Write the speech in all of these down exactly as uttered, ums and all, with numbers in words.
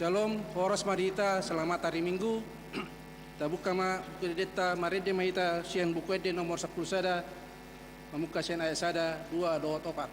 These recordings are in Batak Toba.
Syalom, horas ma di hita, selamat hari Minggu. Tabuka ma buku endenta, marende ma hita sian Buku Ende nomor sampulu sada, mamungka sian ayat sada, dua dohot opat.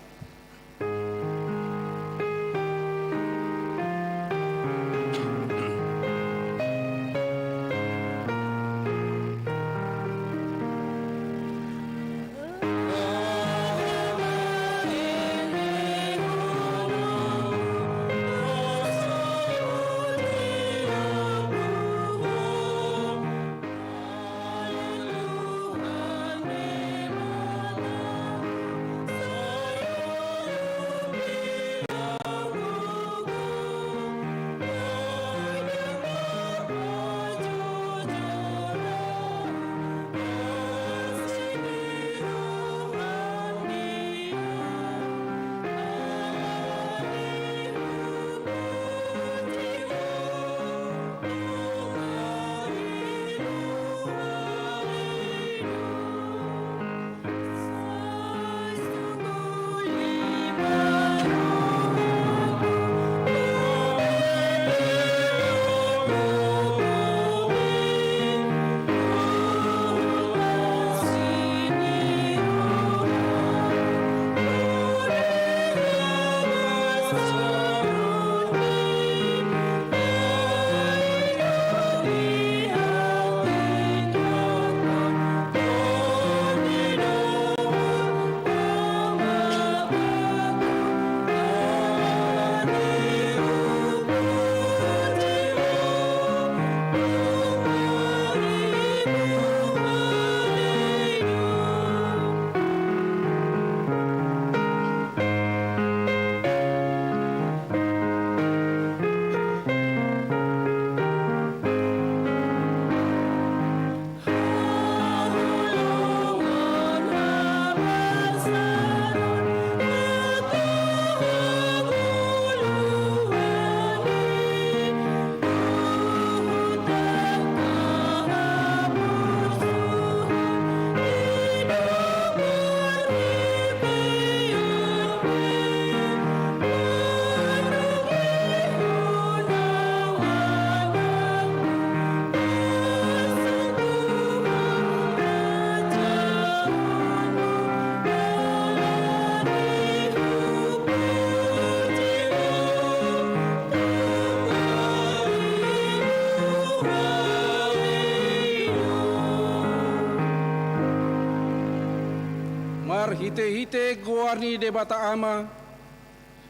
Marhitehite goar ni Debata Ama,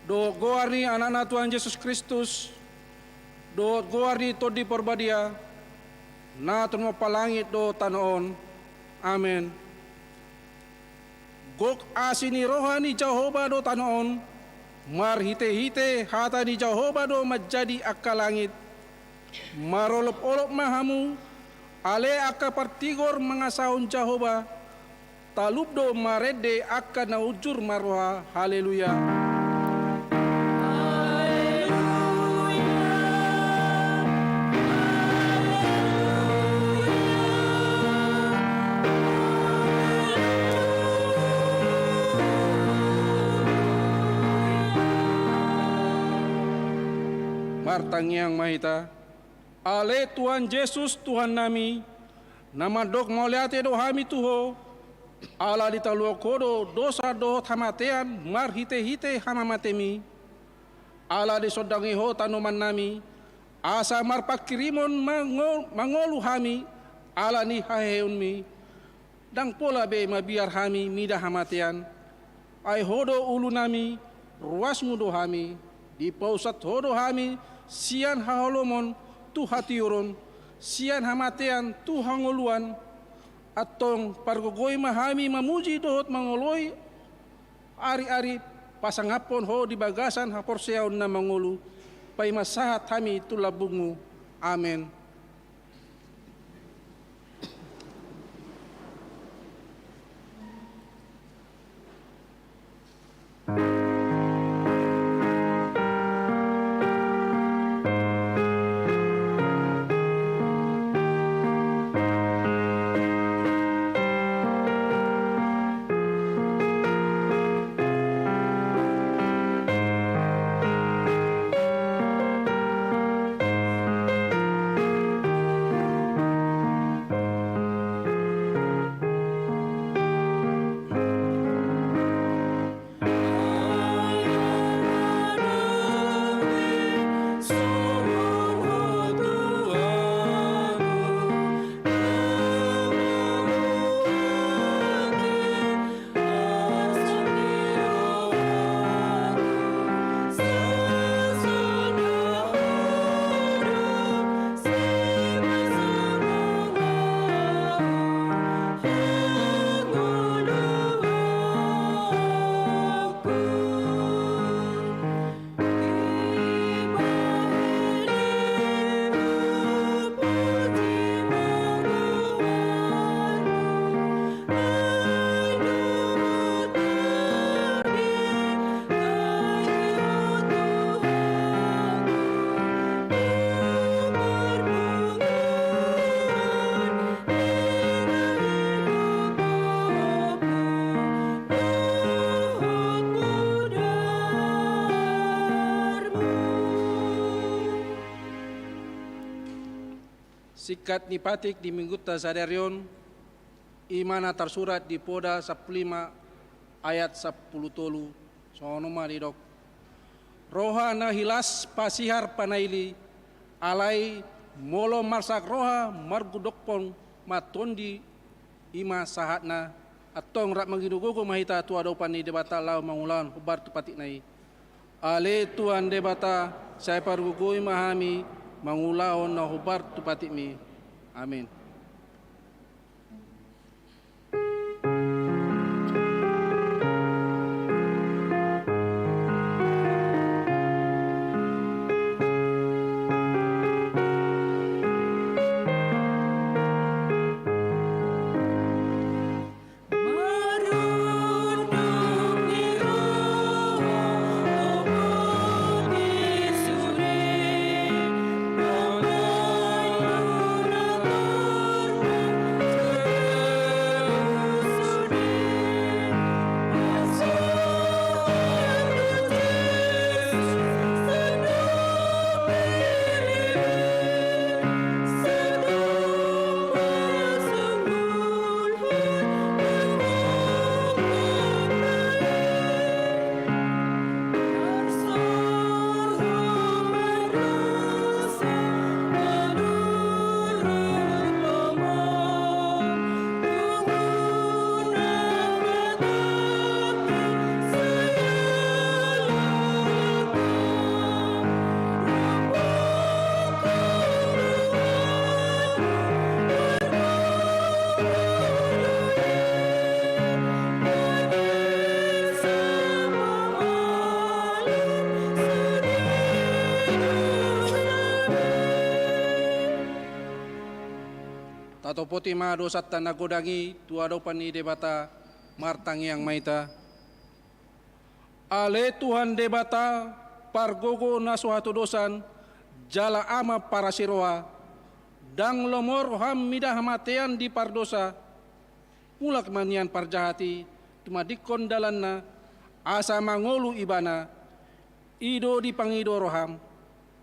dohot goar ni Anakna Tuhan Jesus Kristus, dohot goar ni Tondi Parbadia, na tumompa langit dohot tano on. Amen. Gok asi ni roha ni Jahowa do tano on, marhitehite hata ni Jahowa do manjadi angka langit. Marolopolop ma hamu, ale angka partigor mangasahon Jahowa, talup do marende angka na unjur marroha. Haleluya. Martangiang ma hita. Ale Tuhan Jesus, Tuhannami, na mandok mauliate do hami tu Ho, ala ditaluhon Ho do dosa dohot hamatean marhitehite hamamatemi, ala disondangi Ho tanomannami, asa marpanghirimon mango-, mangolu hami ala ni haheheonmi. Ndang pola be mabiar hami mida hamatean. Ai Ho do ulunami, ruasmu do hami. Dipausat Ho do hami sian haholomon tu hatiuron, sian hamatean tu hangoluan. Antong pargogoi ma hami mamuji dohot mangoloi ariari pasangaphon Ho di bagasan haporseaon na mangolu, paima sahat hami tu lambungmu. Amen. Singkat ni patik di minggunta sadari on, i ma na tarsurat di Poda sampulu lima ayat sampulu tolu, songon on ma didok: Roha na hilas pasihar panaili, alai molo marsak roha margodophon ma tondi, i ma sahatna. Antong rap mangido gogo ma hita tu adopan ni Debata laho mangulahon hombar tu patikna i. Ale Tuhan Debata, sai pargogoi ma hami mangulahon na hombar tu patikmi. Amin. Tatopoti ma dosanta na godang i tu adopan ni Debata. Martangiang ma hita. Ale Tuhan Debata, pargogo na so hatodosan, jala Ama parasi roha, ndang lomo roham mida hamatean di pardosa. Mulak ma nian parjahat i tumandingkon dalanna, asa mangolu ibana. I do dipangido roham.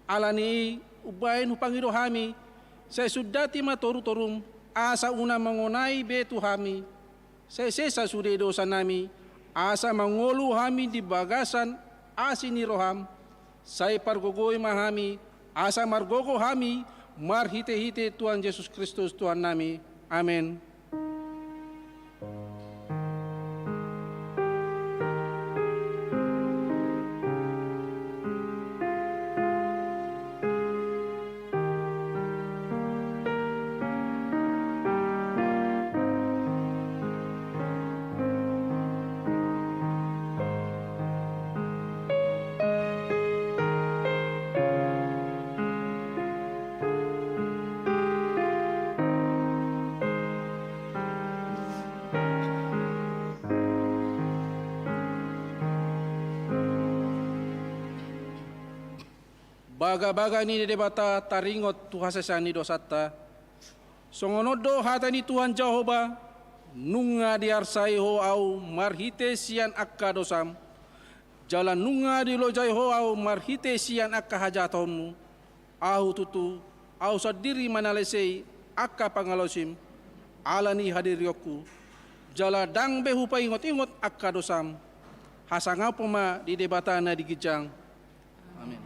Ala ni i umbahen hupangido hami, sai sundati ma torutorum, asa unang mangonai be tu hami. Sai sesa sude dosanami, asa mangolu hami di bagasan asi ni roham. Sai pargogoi ma hami, asa margogo hami, marhitehite Tuhan Jesus Kristus Tuhannami. Amen. Bagabaga ni Debata taringot tu hasesaan ni dosanta. Songon on do hata ni Tuhan Jahowa: Nunga diarsai ho ahu marhite sian angka dosam, jala nunga dilojai ho ahu marhite sian angka hajahatonmu. Ahu tutu, ahu sandiri manalesei angka pangalaosim ala ni hadirionku, jala ndang be hupaingotingot angka dosam. Hasangapon ma di Debata na di ginjang. Amen.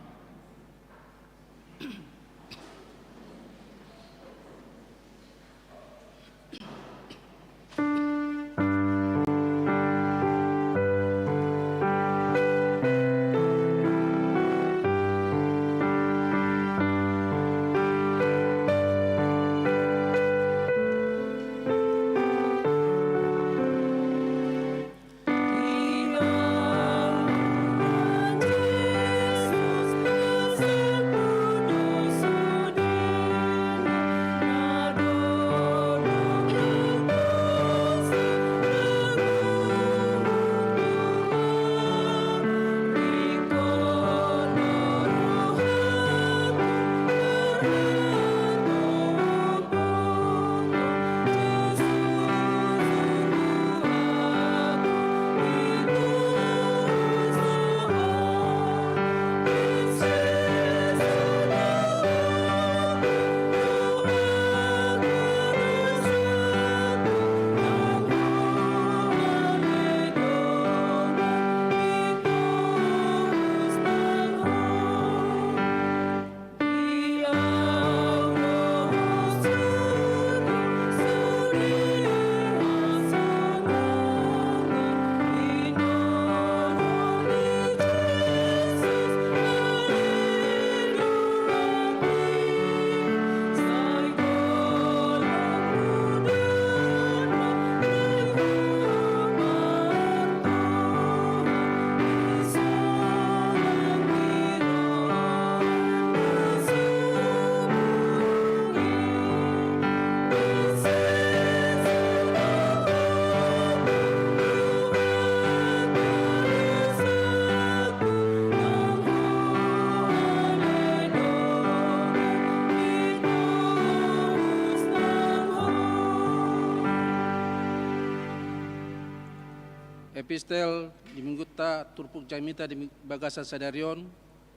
Epistel di minggunta turpuk jamita di bagasan sadari on,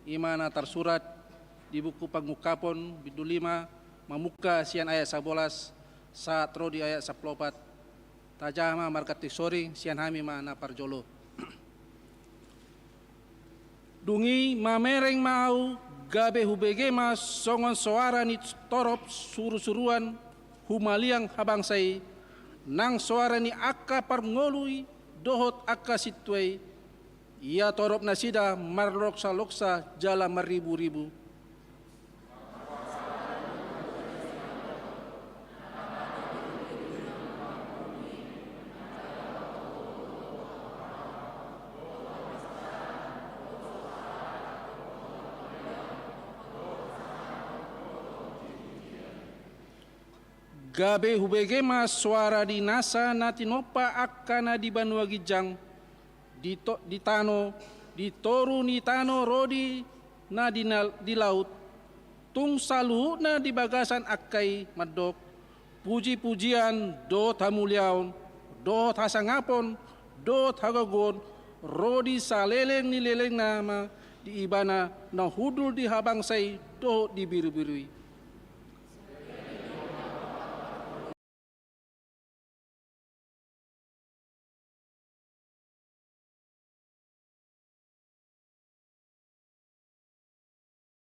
i ma na tarsurat di buku Pangungkapon bindu lima, mamungka sian ayat sabolas sahat ro di ayat sampulu opat. Tajaha ma marganti soring, sian hami ma na parjolo. Dung i mamereng ma ahu, gabe hubege ma songon soara ni torop surusuruan humaliang habangsa i, nang soara ni angka parngolu i dohot angka sintua i, ia torop nasida marloksaloksa jala marriburibu. Gabe hubege ma soara ni nasa na tinompa angka na di banua ginjang, di to-, di tano, di toru ni tano ro di na di na-, di laut, tung saluhutna di bagasan angka i mandok, pujipujian dohot hamuliaon, dohot hasangapon, dohot hagogoon, ro di saleleng ni lelengna ma di Ibana na hundul di habangsa i dohot di birubiru i.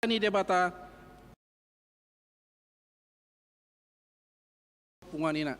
Ni Debata. Punguan ina.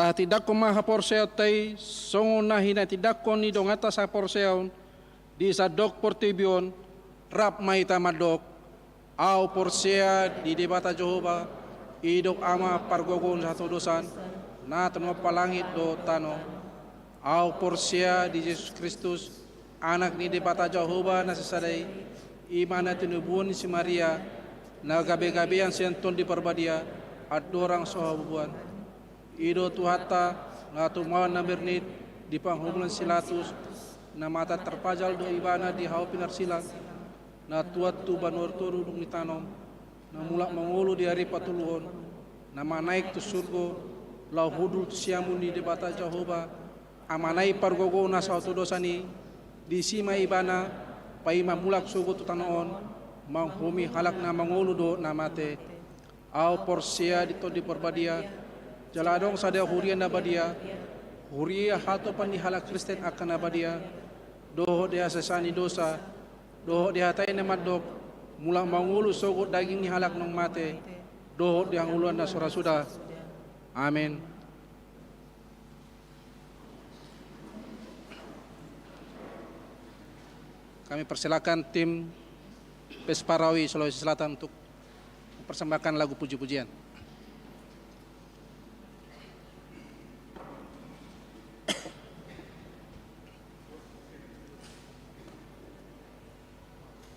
Tahatindangkon ma haporseaonta i, songon na hinatindangkon ni donganta saporseaon di sandok portibi on, rap ma hita mandok: Ahu porsea di Debata Jahowa, idok Ama pargogo na so hatodosan, na tinompa langit dohot tano. Ahu porsea di Jesus Kristus, Anak ni Debata Jahowa na sisada i, i ma na tinubuhon ni si Maria, na gabegabean sian Tondi Parbadia, andorang so habubuhan. I do Tuhanta, na tumaon na mirnit di panghomolan si Pilatus, na mata tarpajal do Ibana di hau pinarsilang, na tuat tu banua toru dung ditanom, na mulak mangolu di ari patoluhon, na manaek tu surgo, laho hundul tu siamun ni Debata Jahowa, Amana i pargogo na so hatodosan i. Disi ma Ibana paima mulak sogot tu tano on, manghomi halak na mangolu dohot na mate. Ahu porsea di Tondi Parbadia, jala adong sada huria na badia, huria hatopan ni halak Kristen angka na badia, dohot di hasesaan ni dosa, dohot di hata i na mandok: Mulak mangolu sogot daging ni halak naung mate, dohot di hangoluan na so ra suda. Amen. Kami persilakan tim Pes Parawi Sulawesi Selatan untuk mempersembahkan lagu puji-pujian.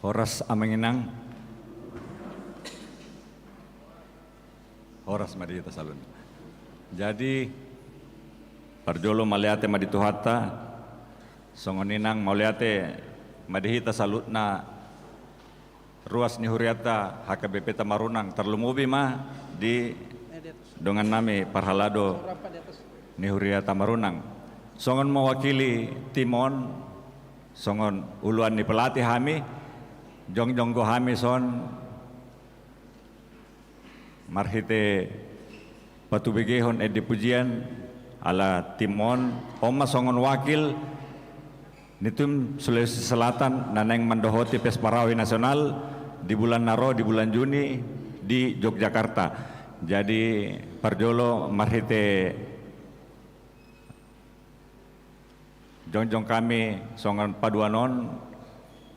Horas amang inang. Horas ma di hita saluhutna. Jadi, parjolo mauliate ma di Tuhanta, songon i nang mauliate ma di hita saluhutna ruas ni hurianta H K B P Tamarunang, tarlumobi ma di dongannami parhalado ni huria Tamarunang. Songon mewakili tim on, songon uluan ni pelatih hami, jongjong do hami son marhite patubegehon ende pujian ala tim on, on ma songon wakil ni tim Sulawesi Selatan na naeng mandohoti Pes Parawi Nasional di bulan na ro, di bulan Juni di Yogyakarta. Jadi parjolo marhite jongjong hami songon paduahon,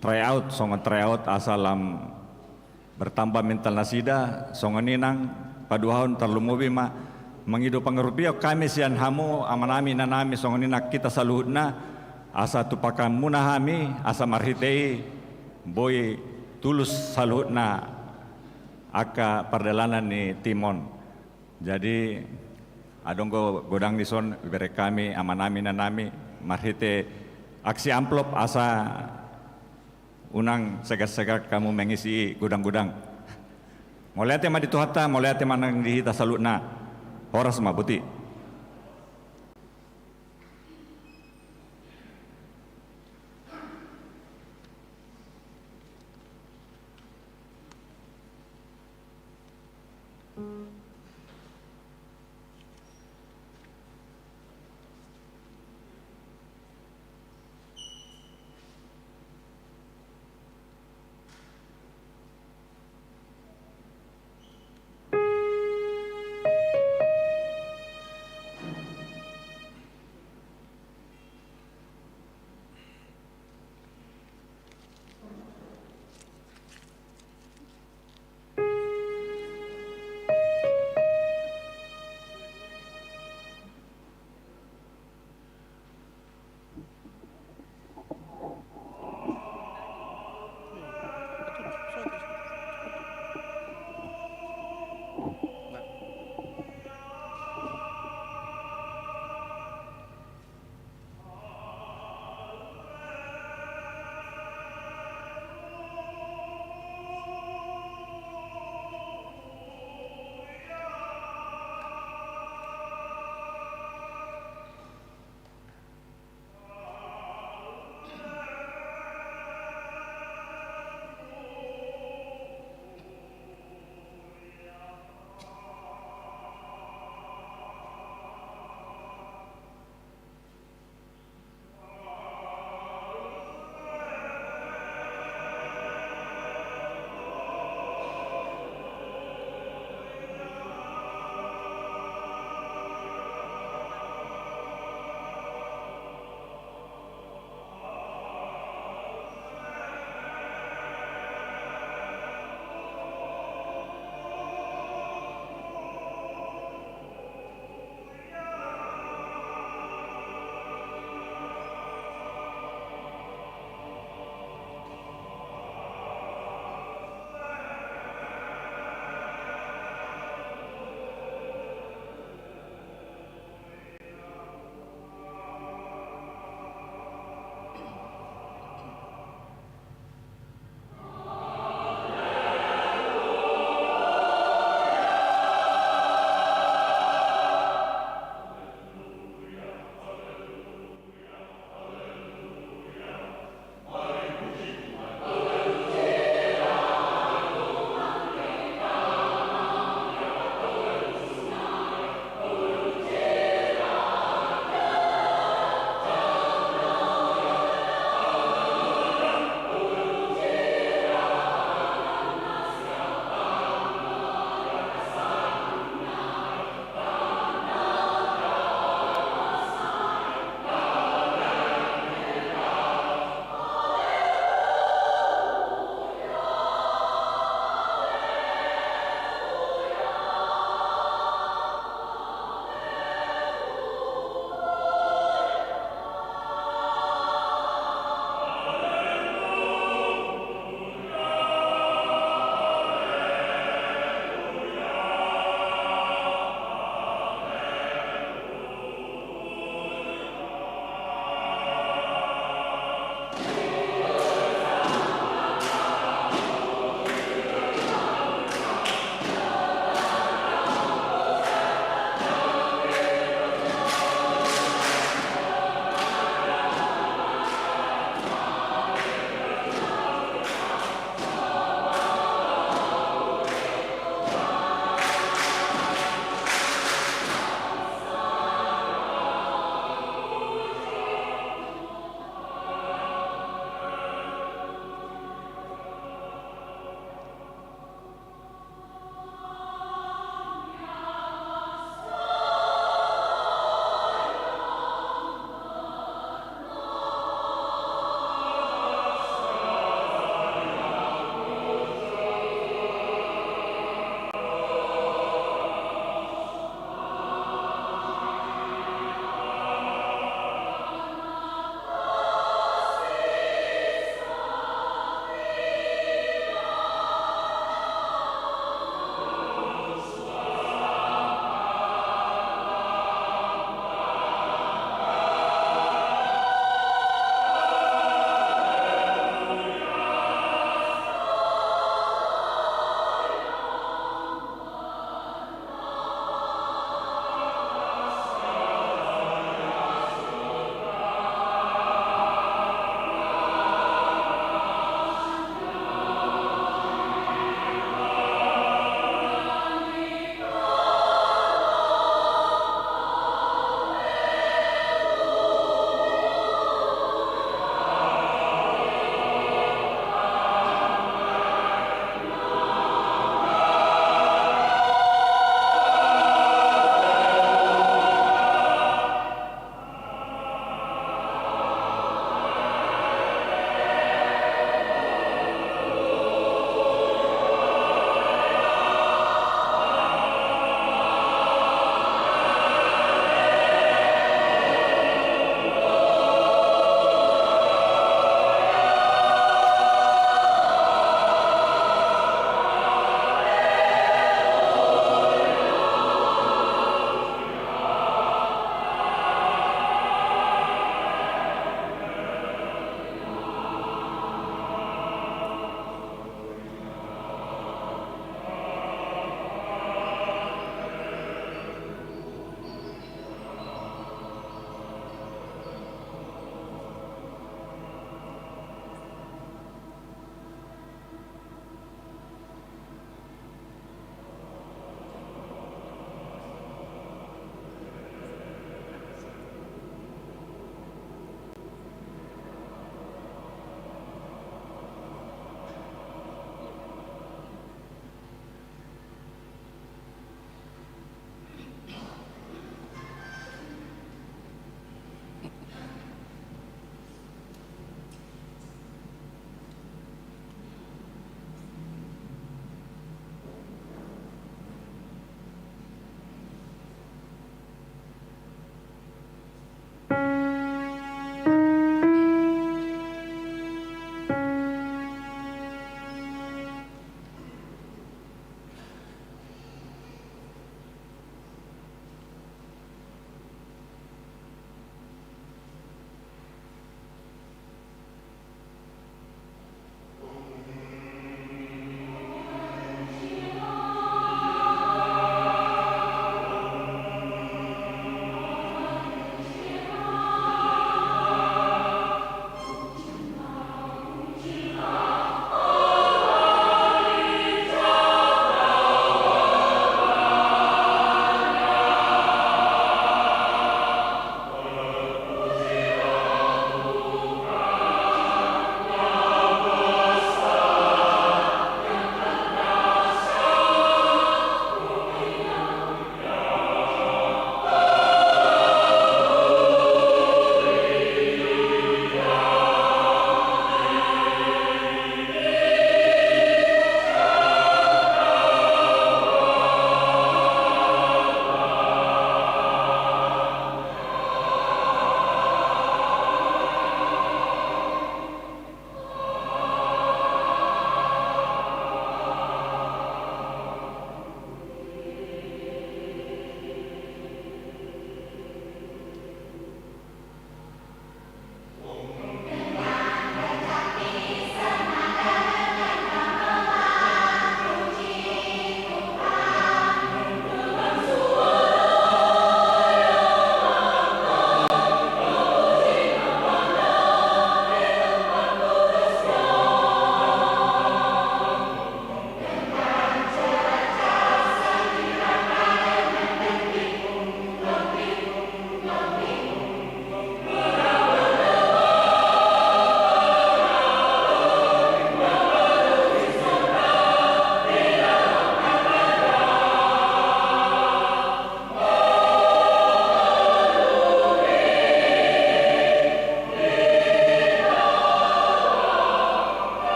try out, songon try out asa lam bertambah mental nasida, songon i nang paduahon, tarlumobi ma mangido pangurupion hami sian hamu amanami inanami, songon i nang hita saluhutna, asa tu pakanmuna hami, asa marhite i boi tulus saluhutna angka pardalanan ni tim on. Jadi adong do godang dison, ibereng hami amanami inanami marhite aksi amplop asa unang segan-segan hamu mengisi godang-godang. Mauliate ma di Tuhanta, mauliate ma nang di hita saluhutna. Horas ma, boti.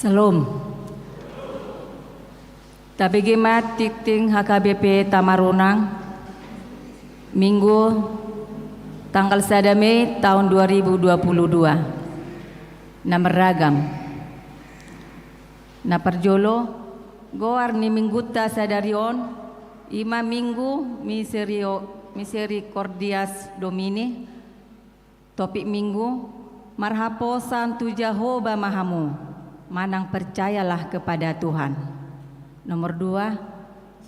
Syalom. Tabege ma tingting H K B P Tamarunang, Minggu tanggal sada Mei tahun dua ribu dua puluh dua. Na marragam. Na parjolo, goar ni Minggunta sadari on, i ma Minggu Miserio-, Misericordias Domini. Topik Minggu, marhaposan tu Jahowa ma hamu, manang percayalah kepada Tuhan. Nomor dua,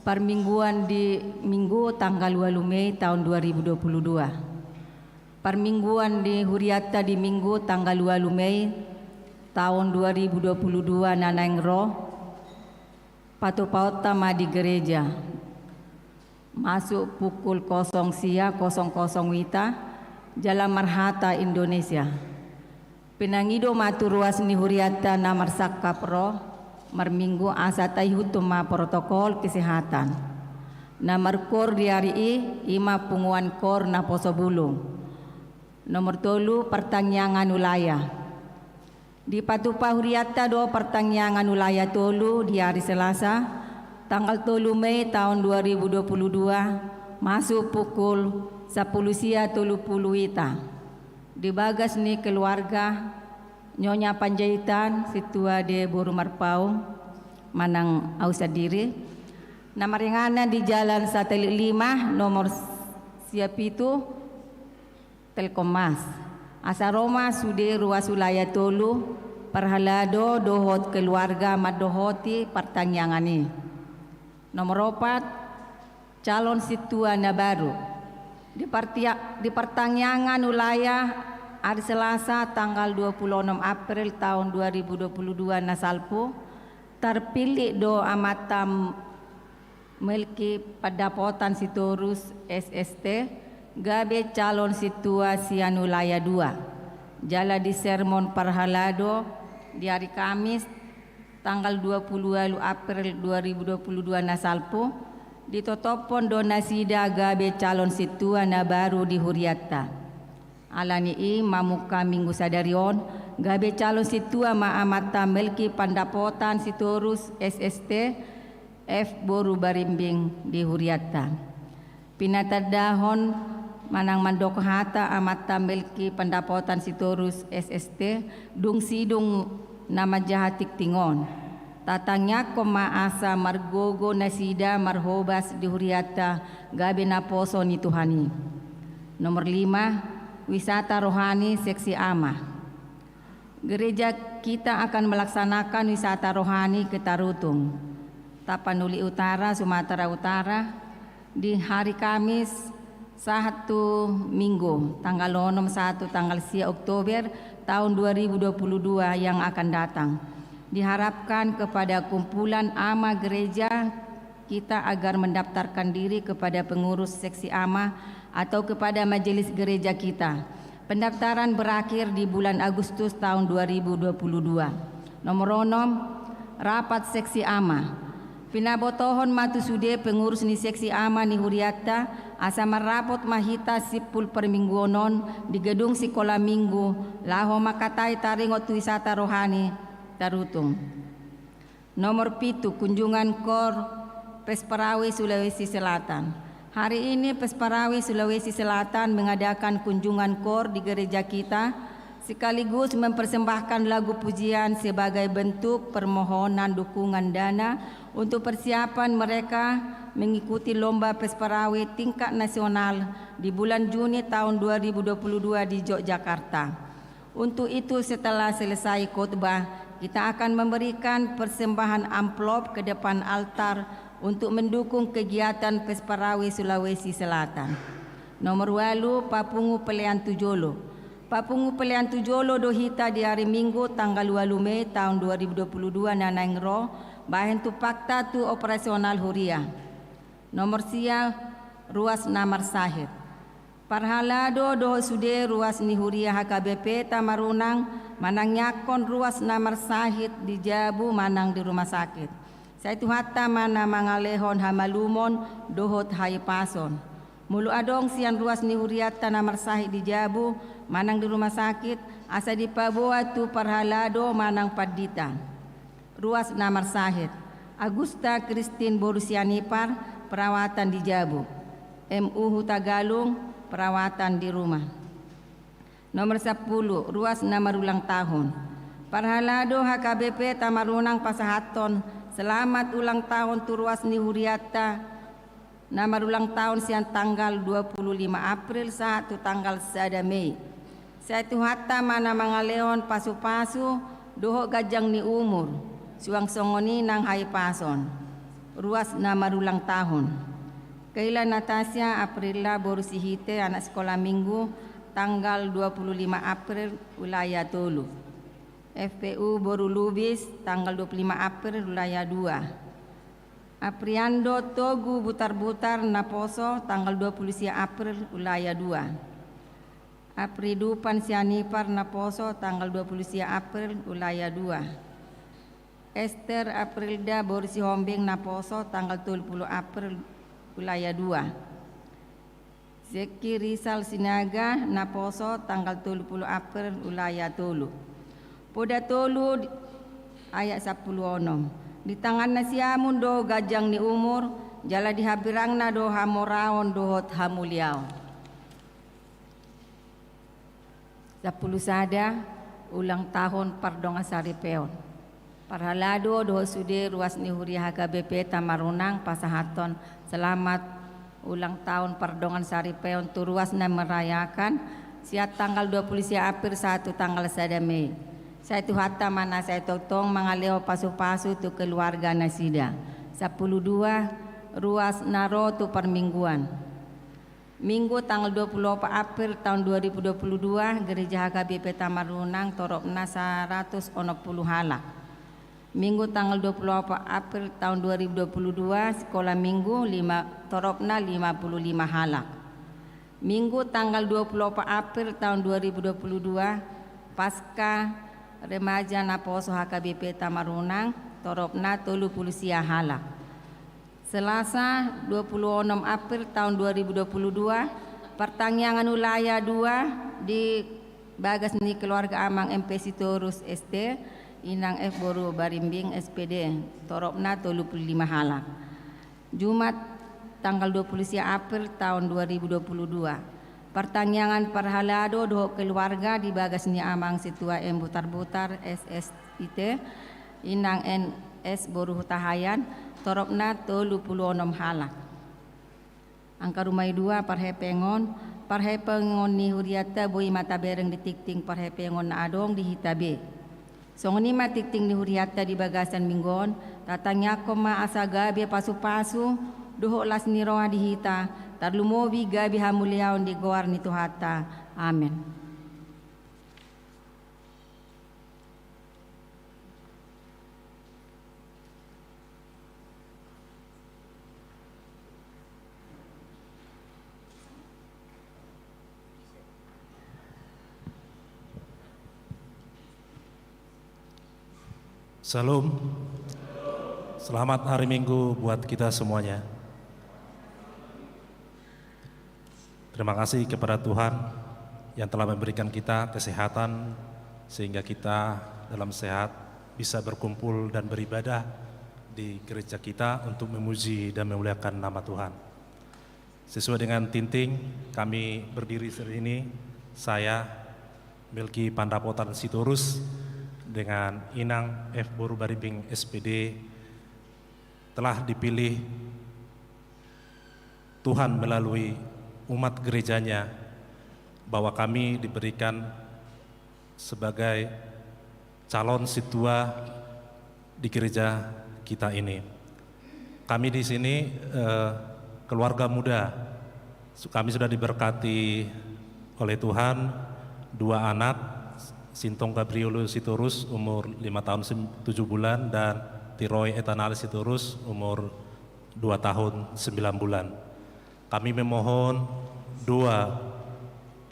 parmingguan di Minggu tanggal ualu Mei tahun dua ribu dua puluh dua. Parmingguan ni hurianta di Minggu tanggal ualu Mei tahun dua ribu dua puluh dua na naeng ro, patupaonta ma di gereja. Masuk pukul kosong sia kosong kosong wita, jala marhata Indonesia. Pinangido ma tu ruas ni hurianta na marsangkap ro marminggu asa taihuthon ma protokol kesehatan. Na markoor di ari i, i ma punguan koor naposo bulung. Nomor tolu, partangiangan ulaya. Dipatupa hurianta do partangiangan ulaya tolu di ari Selasa, tanggal tolu Mei tahun dua ribu dua puluh dua, masuk pukul sampulu sia tolu pulu wita. Di bagas ni keluarga Nyonya Panjaitan, Sintua De Boru Marpaung, manang au sandiri, na maringanan di Jalan Satelit lima, nomor sia pitu, Telkommas. Asa ro ma sude ruas ulaya tolu, parhalado dohot keluarga mandohoti partangiangan i. Nomor opat, calon sintua na baru. Di partia-, di partangiangan ulaya ari Selasa tanggal dua puluh enam April tahun dua ribu dua puluh dua na salpu, tarpillit do amanta Melki Pandapotan Sitorus, S S T, gabe calon sintua sian ulaya dua. Jala di sermon parhalado di ari Kamis, tanggal dua puluh ualu April dua ribu dua puluh dua na salpu, ditotophon do nasida gabe calon sintua na baru di hurianta. Ala ni i, mamungka Minggu sadari on, gabe calon sintua ma amanta Melki Pandapotan Sitorus, S S T, F Boru Barimbing di hurianta. Pinatandahon manang mandok hata amanta Melki Pandapotan Sitorus, S S T, dung sidung na manjaha tingting on. Tatangiangkon ma asa margogo nasida marhobas di hurianta gabe naposo ni Tuhan i. Nomor lima, wisata rohani seksi ama. Gereja kita akan melaksanakan wisata rohani ke Tarutung, Tapanuli Utara, Sumatera Utara, di hari Kamis sahat tu Minggu, tanggal onom sahat tu tanggal sia Oktober tahun dua ribu dua puluh dua yang akan datang. Diharapkan kepada kumpulan ama gereja kita agar mendaftarkan diri kepada pengurus seksi ama atau kepada majelis gereja kita. Pendaftaran berakhir di bulan Agustus tahun dua ribu dua puluh dua. Nomor onom, rapat seksi ama. Pinabotohon ma tu sude pengurus ni seksi ama ni hurianta, asa marrapot ma hita simpul parmingguon on di gedung sikola minggu, laho mangkatai taringot tu wisata rohani Tarutung. Nomor pitu, kunjungan koor Pesparawe Sulawesi Selatan. Hari ini Pesparawe Sulawesi Selatan mengadakan kunjungan koor di gereja kita, sekaligus mempersembahkan lagu pujian sebagai bentuk permohonan dukungan dana untuk persiapan mereka mengikuti lomba Pesparawe tingkat nasional di bulan Juni tahun dua ribu dua puluh dua di Yogyakarta. Untuk itu, setelah selesai khotbah, kita akan memberikan persembahan amplop ke depan altar untuk mendukung kegiatan Pesparawe Sulawesi Selatan. Nomor ualu, papungu pelean tu jolo. Papungu pelean tu jolo do hita di ari Minggu tanggal ualu Mei tahun dua ribu dua puluh dua na naeng ro, bahen tumpakta tu operasional huria. Nomor sia, ruas na marsahit. Parhalado dohot sude ruas ni huria H K B P Tamarunang manangiangkon ruas na marsahit di jabu manang di rumah sakit. Sai Tuhanta ma na mangalehon hamalumon dohot hahipason. Molo adong sian ruas ni hurianta na marsahit di jabu manang di rumah sakit, asa dipaboa tu parhalado manang pandita. Ruas na marsahit: Agusta Kristin boru Sianipar, perawatan di Jabu. M U Hutagalung, perawatan di rumah. Nomor sampulu, ruas na marulang tahun. Parhalado H K B P Tamarunang pasahathon selamat ulang tahun tu ruas ni hurianta na marulang tahun sian tanggal dua pulu lima April sahat tu tanggal sada Mei. Sai Tuhanta ma na mangalehon pasupasu dohot ganjang ni umur, suang songon i nang hahipason. Ruas na marulang tahun. Keila Natasha Aprilla boru Sihite, anak sikola minggu, tanggal dua pulu lima April, ulaya tolu. F P U boru Lubis, tanggal dua pulu lima April, ulaya dua. Apriando Togu Butarbutar naposo tanggal dua pulu sia April, ulaya dua. Apridupan Sianipar naposo tanggal dua pulu sia April, ulaya dua. Ester Aprilda boru Sihombing naposo tanggal tolu pulu April, ulaya dua. Zeki Rizal Sinaga naposo tanggal tolu pulu April, ulaya tolu. Poda tolu di-, ayat sampulu onom. Di tanganna siamun do ganjang ni umur, jala di hambirangna do hamoraon dohot hamuliaon. Sampulu sada, ulang tahun pardongan saripeon. Parhalado dohot sude ruas ni huria H K B P Tamarunang pasahathon selamat ulang tahun pardongan saripeon tu ruas na merayakan, sian tanggal dua pulu sia April sahat tu tanggal sada Mei. Sai Tuhanta ma na sai tongtong mangalehon pasupasu tu keluarga nasida. Sampulu dua, ruas na ro tu parmingguan. Minggu tanggal dua pulu opat April tahun dua ribu dua pulu dua, Gereja H K B P Tamarunang toropna saratus onom pulu halak. Minggu tanggal dua pulu opat April tahun dua ribu dua pulu dua, Sikola Minggu lima, toropna lima pulu lima halak. Minggu tanggal dua pulu opat April tahun dua ribu dua puluh dua, Paska Remaja Naposo H K B P Tamarunang, toropna tolu pulu sia halak. Selasa, dua puluh enam April tahun dua ribu dua puluh dua, partangiangan ulaya dua di bagas ni keluarga Amang M P Sitorus S T, Inang F boru Barimbing S P D, toropna tolu pulu lima halak. Jumat, tanggal dua puluh sia April tahun dua ribu dua puluh dua, partangiangan parhalado dohot keluarga di bagas ni Amang Situa M Butarbutar S S I T, Inang N S boru Hutahaean, toropna tolu pulu onom halak. Angka rumah i dua parhepengon, parhepengon ni hurianta boi ma tabereng di tingting parhepengon na adong di hita be. Songon i ma tingting ni hurianta di bagasan minggu on, tatangiangkon ma asa gabe pasupasu dohot las ni roha di hita, tarlumobi gabe hamuliaon di goar ni Tuhanta. Amen. Shalom. Selamat hari Minggu buat kita semuanya. Terima kasih kepada Tuhan yang telah memberikan kita kesehatan, sehingga kita dalam sehat bisa berkumpul dan beribadah di gereja kita untuk memuji dan memuliakan nama Tuhan. Sesuai dengan tingting, kami berdiri saat ini, saya, Melki Pandapotan Sitorus, dengan Inang F boru Barimbing S P D, telah dipilih Tuhan melalui umat gereja-Nya, bahwa kami diberikan sebagai calon situa di gereja kita ini. Kami di sini, eh, keluarga muda. Su-, kami sudah diberkati oleh Tuhan, dua anak, Sintong Gabrielus Sitorus, umur lima tahun sem-, tujuh bulan, dan Tiroi Etanalis Sitorus, umur dua tahun sembilan bulan. Kami memohon doa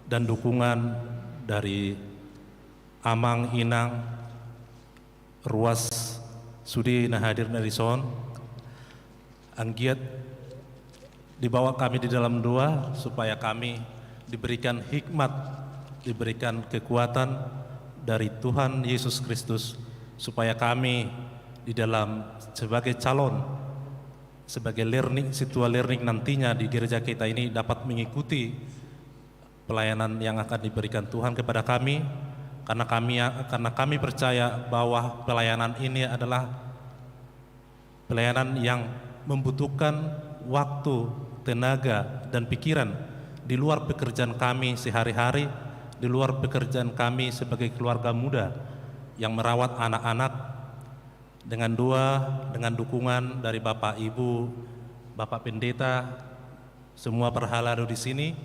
dan dukungan dari Amang, Inang, ruas sude na hadir na dison, anggiat dibawa kami di dalam doa, supaya kami diberikan hikmat, diberikan kekuatan dari Tuhan Yesus Kristus, supaya kami di dalam sebagai calon, sebagai learning, sintua learning nantinya di gereja kita ini dapat mengikuti pelayanan yang akan diberikan Tuhan kepada kami, karena kami, karena kami percaya bahwa pelayanan ini adalah pelayanan yang membutuhkan waktu, tenaga, dan pikiran di luar pekerjaan kami sehari-hari, di luar pekerjaan kami sebagai keluarga muda yang merawat anak-anak. Dengan doa, dengan dukungan dari Bapak Ibu, Bapak Pendeta, semua parhalado di sini,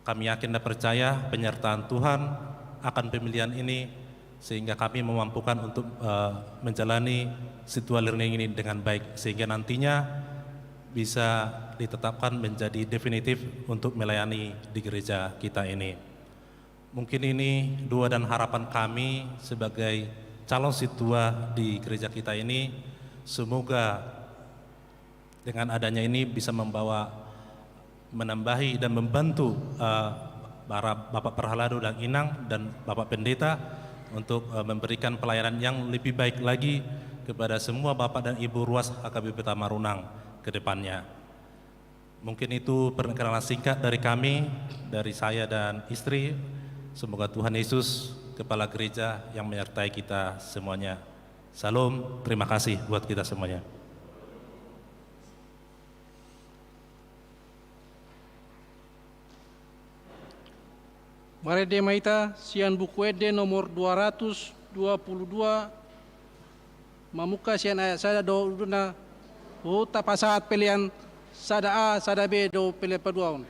kami yakin dan percaya penyertaan Tuhan akan pemilihan ini, sehingga kami memampukan untuk, eh, menjalani sintua learning ini dengan baik, sehingga nantinya bisa ditetapkan menjadi definitif untuk melayani di gereja kita ini. Mungkin ini doa dan harapan kami sebagai calon sintua di gereja kita ini. Semoga dengan adanya ini bisa membawa, menambahi dan membantu, eh, para Bapak Parhalado dan Inang dan Bapak Pendeta untuk, eh, memberikan pelayanan yang lebih baik lagi kepada semua Bapak dan Ibu ruas H K B P Tamarunang ke depannya. Mungkin itu perkenalan singkat dari kami, dari saya dan istri. Semoga Tuhan Yesus, Kepala Gereja, yang menyertai kita semuanya. Salom, terima kasih buat kita semuanya. Marende ma hita sian Buku Ende nomor dua ratus dua puluh dua, mamungka sian ayat sada dohot ujungna, huhut tapasahat pelean sada A, sada B dohot pelean paduahon.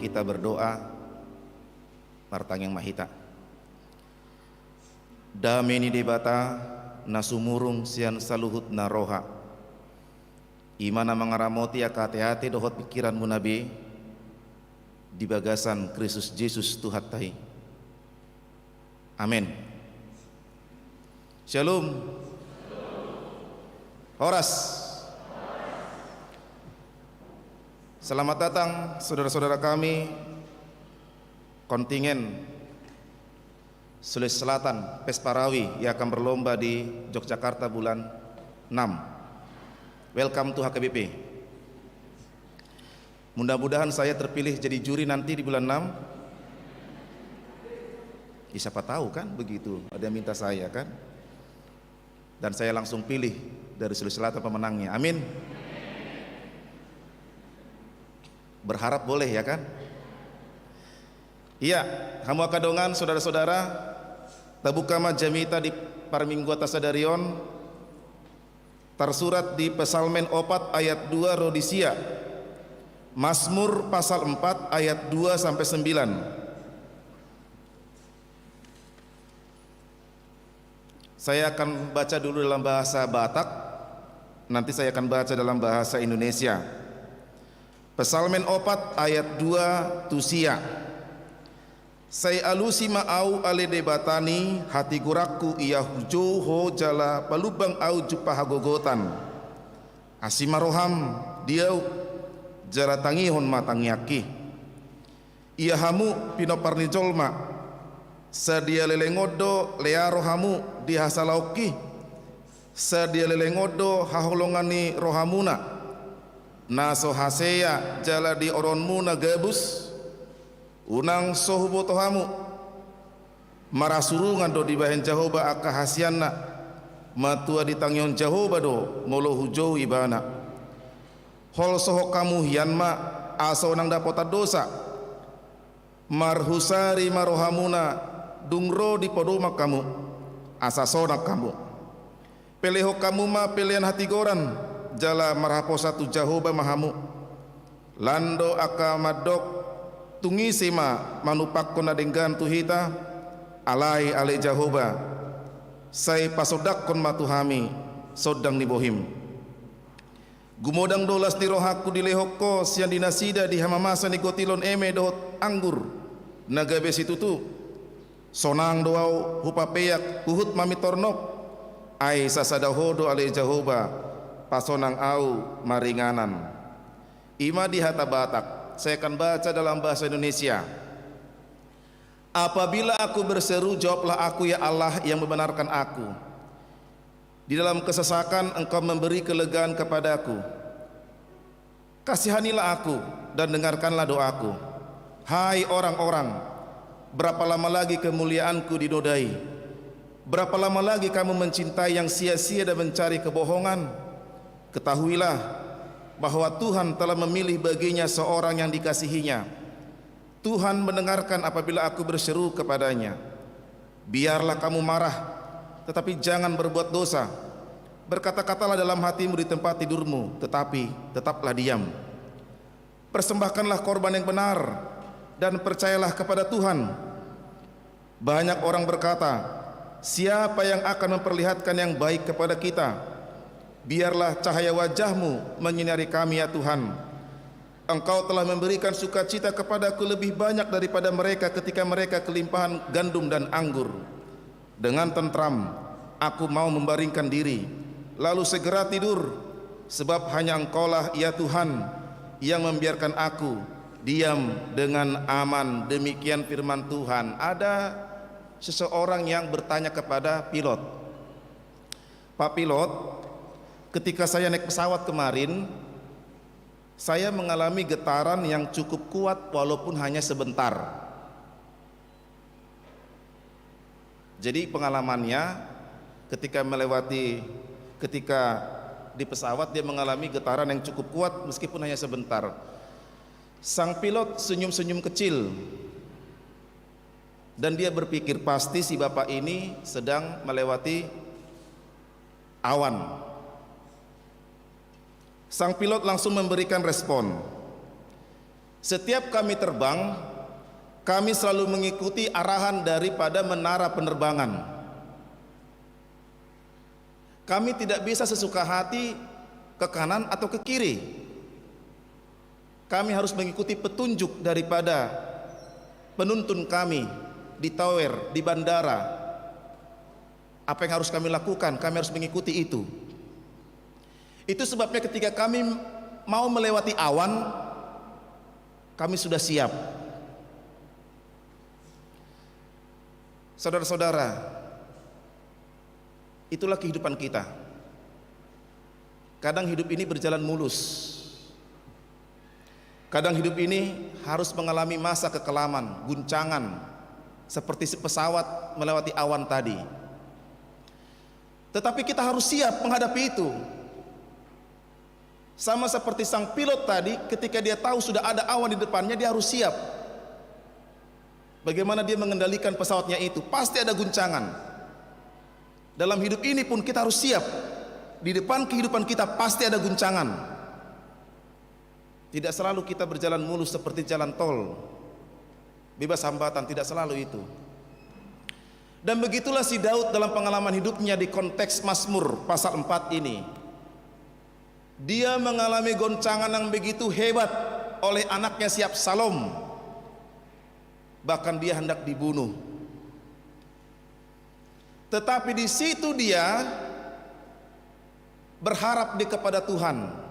Kita berdoa, martangiang ma hita. Dame ni Debata na sumurung sian saluhut na roha, i ma na mangaramoti angka ateate dohot pingkiranmuna be di bagasan Kristus Jesus Tuhanta i. Amen. Shalom. Horas. Selamat datang saudara-saudara kami, kontingen Sulawesi Selatan, Pesparawi, yang akan berlomba di Yogyakarta bulan enam. Welcome to H K B P. Mudah-mudahan saya terpilih jadi juri nanti di bulan enam. Ya, siapa tahu kan begitu, ada yang minta saya kan. Dan saya langsung pilih dari Sulawesi Selatan pemenangnya. Amin. Berharap boleh ya kan? Iya, hamu angka dongan, saudara-saudara, tabuka ma jamita di parmingguanta sadari on, tarsurat di Psalmen opat ayat dua ro di sia. Mazmur pasal empat ayat dua sampai sembilan. Saya akan baca dulu dalam bahasa Batak, nanti saya akan baca dalam bahasa Indonesia. Psalmen opat ayat dua tu sia. Sai alusi ma ahu ale Debata ni hatigorangku, ia hujou Ho jala palumbang ahu jumpang hagogotan. Asi ma roham di ahu, jala tangihon ma tangiangki. Ia hamu pinompar ni jolma, sadia leleng on do learo hamu di hasalaonki, sadia leleng on do haholongan ni rohamuna, na so hasea jala di oroonmuna gabus. Unang so huboto hamu, marasurungan do dibahen Jahowa angka hasianna, matua ditangihon Jahowa do molo hujou Ibana. Holsohon hamu hian ma, asa unang dapotan dosa. Marhusari ma rohamuna, dung ro di padoman hamu, asa sonang hamu. Pelehon hamu ma pelean hatigoran, jala marhaposan tu Jahowa ma hamu. Lan do angka mandok, tung ise ma manumpakkon na denggan tu hita? Alai ale Jahowa, sai pasondangkon ma tu hami sondang ni bohim. Gumodang do las ni rohangku dilehon Ho sian di nasida di hamamasa ni gotilon eme dohot anggur na gabe situtu. Sonang do ahu hupapeak huhut mamintor nok. Ai sasada Ho do ale Jahowa, pasonang ahu maringanan. I ma di hata Batak. Saya akan baca dalam bahasa Indonesia. Apabila aku berseru, jawablah aku, ya Allah yang membenarkan aku. Di dalam kesesakan Engkau memberi kelegaan kepadaku. Kasihanilah aku dan dengarkanlah doaku. Hai orang-orang, berapa lama lagi kemuliaanku dinodai? Berapa lama lagi kamu mencintai yang sia-sia dan mencari kebohongan? Ketahuilah bahwa Tuhan telah memilih baginya seorang yang dikasihinya. Tuhan mendengarkan apabila aku berseru kepada-Nya. Biarlah kamu marah, tetapi jangan berbuat dosa. Berkata-katalah dalam hatimu di tempat tidurmu, tetapi tetaplah diam. Persembahkanlah korban yang benar, dan percayalah kepada Tuhan. Banyak orang berkata, "Siapa yang akan memperlihatkan yang baik kepada kita?" Biarlah cahaya wajah-Mu menyinari kami, ya Tuhan. Engkau telah memberikan sukacita kepadaku lebih banyak daripada mereka ketika mereka kelimpahan gandum dan anggur. Dengan tentram, aku mau membaringkan diri, lalu segera tidur, sebab hanya Engkaulah, ya Tuhan, yang membiarkan aku diam dengan aman. Demikian firman Tuhan. Ada seseorang yang bertanya kepada pilot, "Pak Pilot, ketika saya naik pesawat kemarin, saya mengalami getaran yang cukup kuat walaupun hanya sebentar." Jadi pengalamannya, ketika melewati, ketika di pesawat, dia mengalami getaran yang cukup kuat meskipun hanya sebentar. Sang pilot senyum-senyum kecil. Dan dia berpikir, "Pasti si bapak ini sedang melewati awan." Sang pilot langsung memberikan respon, Setiap kami terbang, kami selalu mengikuti arahan daripada menara penerbangan. Kami tidak bisa sesuka hati ke kanan atau ke kiri. Kami harus mengikuti petunjuk daripada penuntun kami di tower, di bandara. Apa yang harus kami lakukan, kami harus mengikuti itu. Itu sebabnya ketika kami mau melewati awan, kami sudah siap. Saudara-saudara, itulah kehidupan kita. Kadang hidup ini berjalan mulus. Kadang hidup ini harus mengalami masa kekelaman, guncangan, seperti si pesawat melewati awan tadi. Tetapi kita harus siap menghadapi itu. Sama seperti sang pilot tadi, ketika dia tahu sudah ada awan di depannya, dia harus siap. Bagaimana dia mengendalikan pesawatnya itu? Pasti ada guncangan. Dalam hidup ini pun kita harus siap. Di depan kehidupan kita pasti ada guncangan. Tidak selalu kita berjalan mulus seperti jalan tol, bebas hambatan, tidak selalu itu. Dan begitulah si Daud dalam pengalaman hidupnya di konteks Mazmur pasal empat ini. Dia mengalami goncangan yang begitu hebat oleh anaknya si Absalom. Bahkan dia hendak dibunuh. Tetapi di situ dia berharap di kepada Tuhan.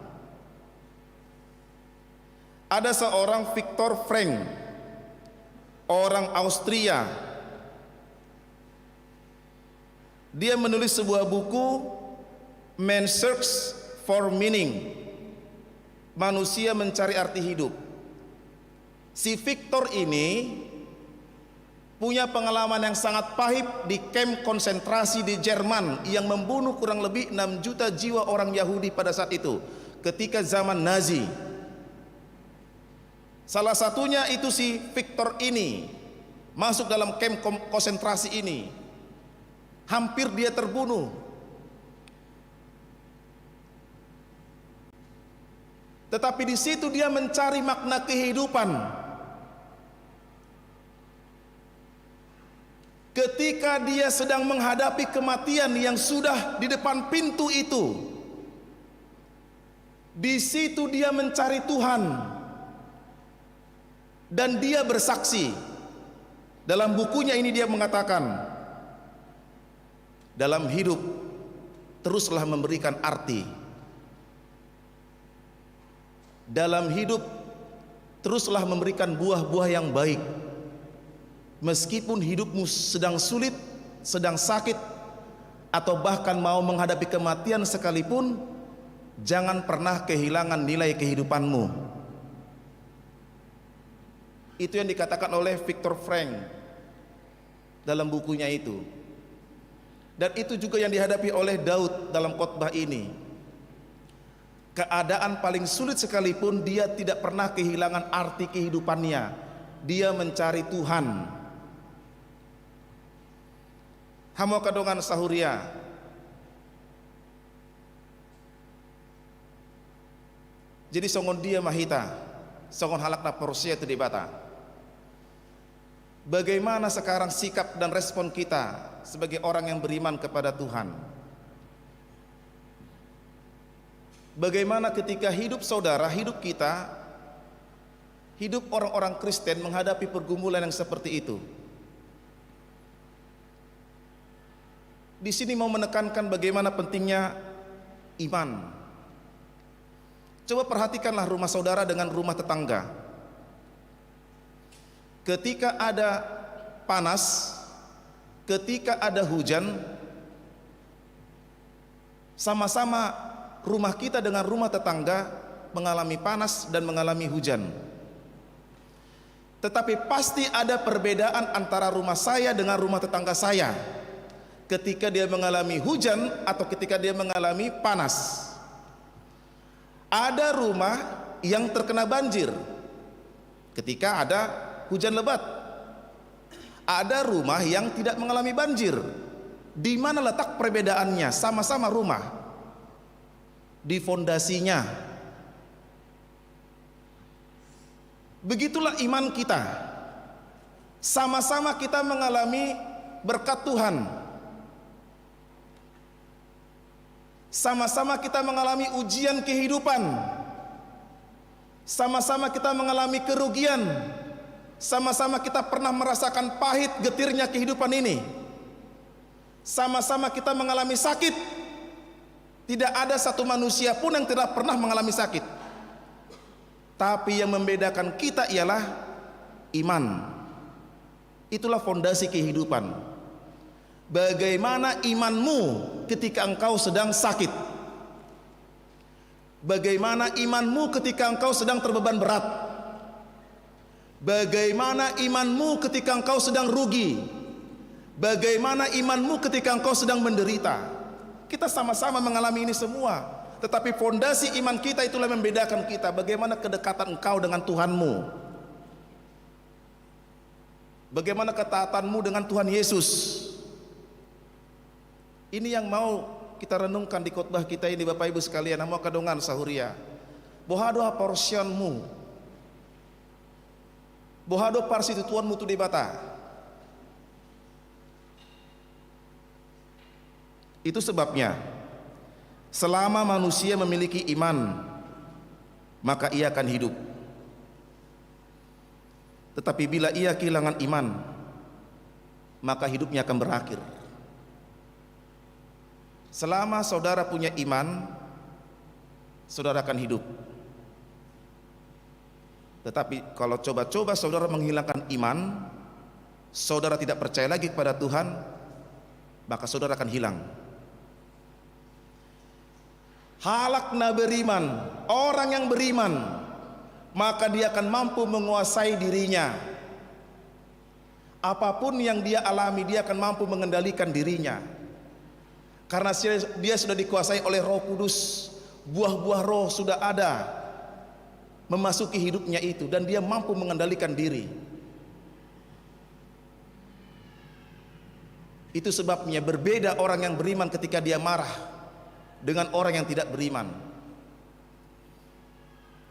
Ada seorang Viktor Frankl, orang Austria. Dia menulis sebuah buku, Man's Search for Meaning, Manusia Mencari Arti Hidup. Si Viktor ini punya pengalaman yang sangat pahit di kem konsentrasi di Jerman yang membunuh kurang lebih enam juta jiwa orang Yahudi pada saat itu, ketika zaman Nazi. Salah satunya itu si Viktor ini masuk dalam kem kom-, konsentrasi ini. Hampir dia terbunuh. Tetapi di situ dia mencari makna kehidupan. Ketika dia sedang menghadapi kematian yang sudah di depan pintu itu, di situ dia mencari Tuhan dan dia bersaksi. Dalam bukunya ini dia mengatakan, dalam hidup teruslah memberikan arti. Dalam hidup, teruslah memberikan buah-buah yang baik. Meskipun hidupmu sedang sulit, sedang sakit, atau bahkan mau menghadapi kematian sekalipun, jangan pernah kehilangan nilai kehidupanmu. Itu yang dikatakan oleh Viktor Frankl dalam bukunya itu. Dan itu juga yang dihadapi oleh Daud dalam khotbah ini. Keadaan paling sulit sekalipun, dia tidak pernah kehilangan arti kehidupannya. Dia mencari Tuhan. Hamu angka dongan sahuria. Jadi songon dia ma hita, songon halak na porsea tu Debata? Bagaimana sekarang sikap dan respon kita sebagai orang yang beriman kepada Tuhan? Bagaimana ketika hidup saudara, hidup kita, hidup orang-orang Kristen menghadapi pergumulan yang seperti itu? Di sini mau menekankan bagaimana pentingnya iman. Coba perhatikanlah rumah saudara dengan rumah tetangga. Ketika ada panas, ketika ada hujan, sama-sama rumah kita dengan rumah tetangga mengalami panas dan mengalami hujan. Tetapi pasti ada perbedaan antara rumah saya dengan rumah tetangga saya. Ketika dia mengalami hujan atau ketika dia mengalami panas. Ada rumah yang terkena banjir ketika ada hujan lebat. Ada rumah yang tidak mengalami banjir. Di mana letak perbedaannya? Sama-sama rumah. Di fondasinya. Begitulah iman kita. Sama-sama kita mengalami berkat Tuhan. Sama-sama kita mengalami ujian kehidupan. Sama-sama kita mengalami kerugian. Sama-sama kita pernah merasakan pahit getirnya kehidupan ini. Sama-sama kita mengalami sakit. Tidak ada satu manusia pun yang tidak pernah mengalami sakit. Tapi yang membedakan kita ialah iman. Itulah fondasi kehidupan. Bagaimana imanmu ketika engkau sedang sakit? Bagaimana imanmu ketika engkau sedang terbeban berat? Bagaimana imanmu ketika engkau sedang rugi? Bagaimana imanmu ketika engkau sedang menderita? Kita sama-sama mengalami ini semua. Tetapi fondasi iman kita itulah membedakan kita. Bagaimana kedekatan engkau dengan Tuhanmu? Bagaimana ketaatanmu dengan Tuhan Yesus? Ini yang mau kita renungkan di khotbah kita ini, Bapak Ibu sekalian, hamu angka dongan sahuria. Boha do haporseaonmu? Boha do parsitutuonmu tu Debata? Itu sebabnya, selama manusia memiliki iman, maka ia akan hidup. Tetapi bila ia kehilangan iman, maka hidupnya akan berakhir. Selama saudara punya iman, saudara akan hidup. Tetapi kalau coba-coba saudara menghilangkan iman, saudara tidak percaya lagi kepada Tuhan, maka saudara akan hilang. Halak na beriman, orang yang beriman, maka dia akan mampu menguasai dirinya. Apapun yang dia alami, dia akan mampu mengendalikan dirinya. Karena si-, dia sudah dikuasai oleh Roh Kudus. Buah-buah Roh sudah ada memasuki hidupnya itu, dan dia mampu mengendalikan diri. Itu sebabnya berbeda orang yang beriman ketika dia marah dengan orang yang tidak beriman.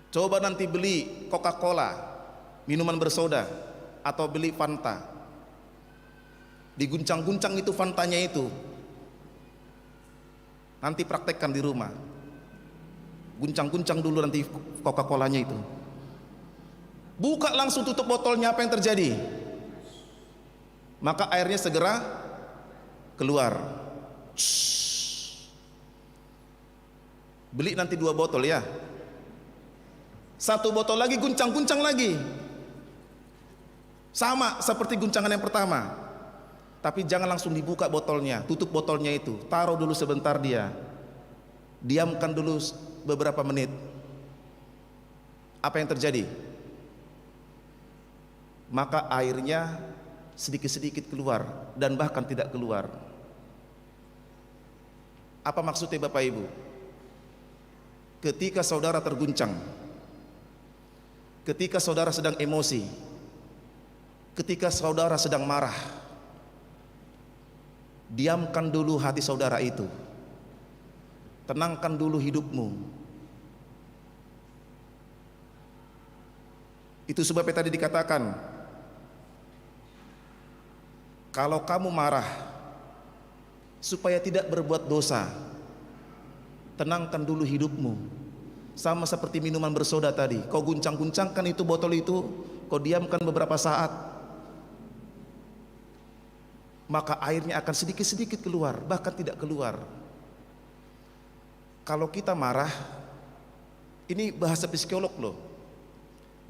Coba nanti beli Coca-Cola, minuman bersoda, atau beli Fanta. Diguncang-guncang itu Fantanya itu. Nanti praktekkan di rumah. Guncang-guncang dulu nanti Coca-Colanya itu. Buka langsung tutup botolnya, apa yang terjadi? Maka airnya segera keluar. Beli nanti dua botol ya. Satu botol lagi, guncang-guncang lagi. Sama seperti guncangan yang pertama. Tapi jangan langsung dibuka botolnya, tutup botolnya itu. Taruh dulu sebentar dia. Diamkan dulu s-, beberapa menit. Apa yang terjadi? Maka airnya sedikit-sedikit keluar dan bahkan tidak keluar. Apa maksudnya, Bapak Ibu? Ketika saudara terguncang, ketika saudara sedang emosi, ketika saudara sedang marah, diamkan dulu hati saudara itu. Tenangkan dulu hidupmu. Itu sebabnya tadi dikatakan, kalau kamu marah, supaya tidak berbuat dosa, tenangkan dulu hidupmu. Sama seperti minuman bersoda tadi, kau guncang-guncangkan itu botol itu, kau diamkan beberapa saat, maka airnya akan sedikit-sedikit keluar, bahkan tidak keluar. Kalau kita marah, ini bahasa psikolog loh.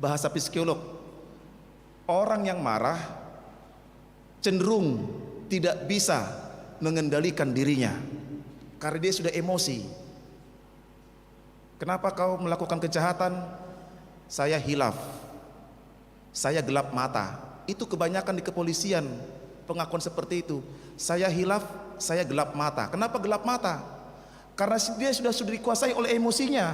Bahasa psikolog. Orang yang marah cenderung tidak bisa mengendalikan dirinya. Karena dia sudah emosi. Kenapa kau melakukan kejahatan? Saya hilaf. Saya gelap mata. Itu kebanyakan di kepolisian, pengakuan seperti itu. Saya hilaf, saya gelap mata. Kenapa gelap mata? Karena si-, dia sudah, sudah dikuasai oleh emosinya.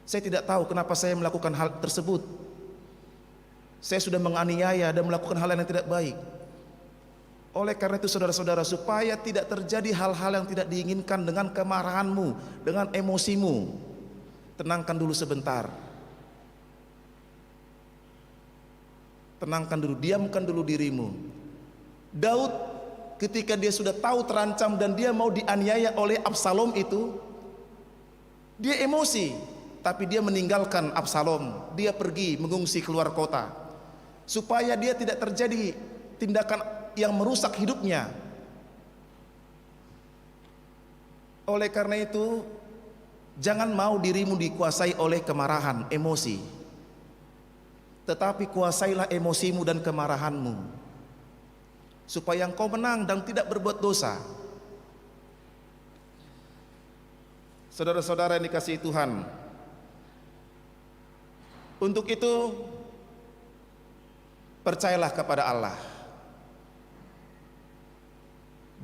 Saya tidak tahu kenapa saya melakukan hal tersebut. Saya sudah menganiaya dan melakukan hal yang tidak baik. Oleh karena itu, saudara-saudara, supaya tidak terjadi hal-hal yang tidak diinginkan dengan kemarahanmu, dengan emosimu, tenangkan dulu sebentar. Tenangkan dulu, diamkan dulu dirimu. Daud, ketika dia sudah tahu terancam dan dia mau dianiaya oleh Absalom itu, dia emosi, tapi dia meninggalkan Absalom. Dia pergi mengungsi keluar kota, supaya dia tidak terjadi tindakan yang merusak hidupnya. Oleh karena itu, jangan mau dirimu dikuasai oleh kemarahan, emosi. Tetapi kuasailah emosimu dan kemarahanmu, supaya engkau menang dan tidak berbuat dosa. Saudara-saudara yang dikasihi Tuhan, untuk itu, percayalah kepada Allah.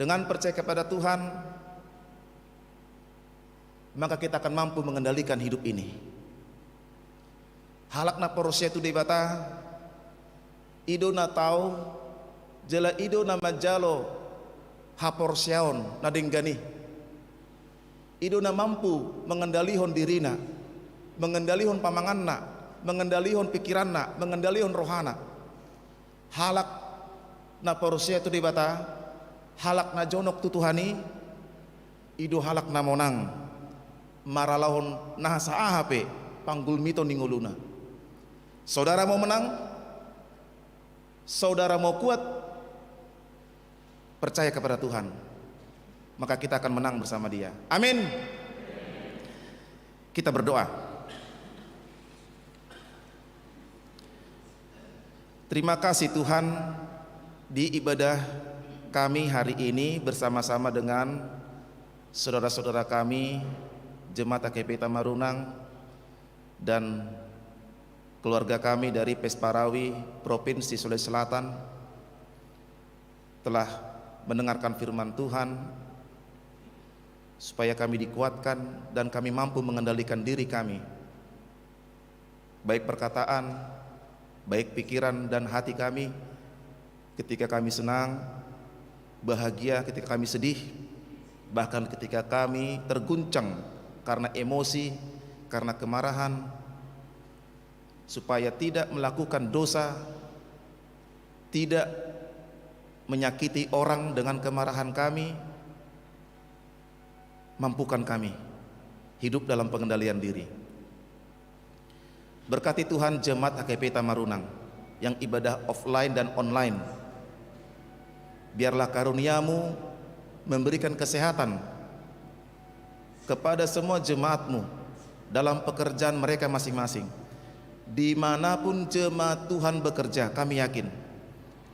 Dengan percaya kepada Tuhan, maka kita akan mampu mengendalikan hidup ini. Halak na porsea tu Debata, i do na tau, jala i do na manjalo haporseaon na denggan i. I do na mampu mengendalihon dirina, mengendalihon pamanganna, mengendalihon pikiranna, mengendalihon rohana. Halak na porsea tu Debata, halak na jonok tu Tuhan i, i do halak na monang, maralahon nasa aha pe panggulmiton ni ngoluna. Saudara mau menang? Saudara mau kuat? Percaya kepada Tuhan, maka kita akan menang bersama Dia. Amin. Kita berdoa. Terima kasih Tuhan, di ibadah kami hari ini bersama-sama dengan saudara-saudara kami Jemaat H K P Tamarunang dan keluarga kami dari Pesparawi, Provinsi Sulawesi Selatan, telah mendengarkan firman Tuhan, supaya kami dikuatkan dan kami mampu mengendalikan diri kami, baik perkataan, baik pikiran dan hati kami, ketika kami senang, bahagia, ketika kami sedih, bahkan ketika kami terguncang karena emosi, karena kemarahan, supaya tidak melakukan dosa, tidak menyakiti orang dengan kemarahan kami. Mampukan kami hidup dalam pengendalian diri. Berkati Tuhan jemaat H K P Tamarunang yang ibadah offline dan online. Biarlah karunia-Mu memberikan kesehatan kepada semua jemaat-Mu dalam pekerjaan mereka masing-masing. Di mana pun jemaat Tuhan bekerja, kami yakin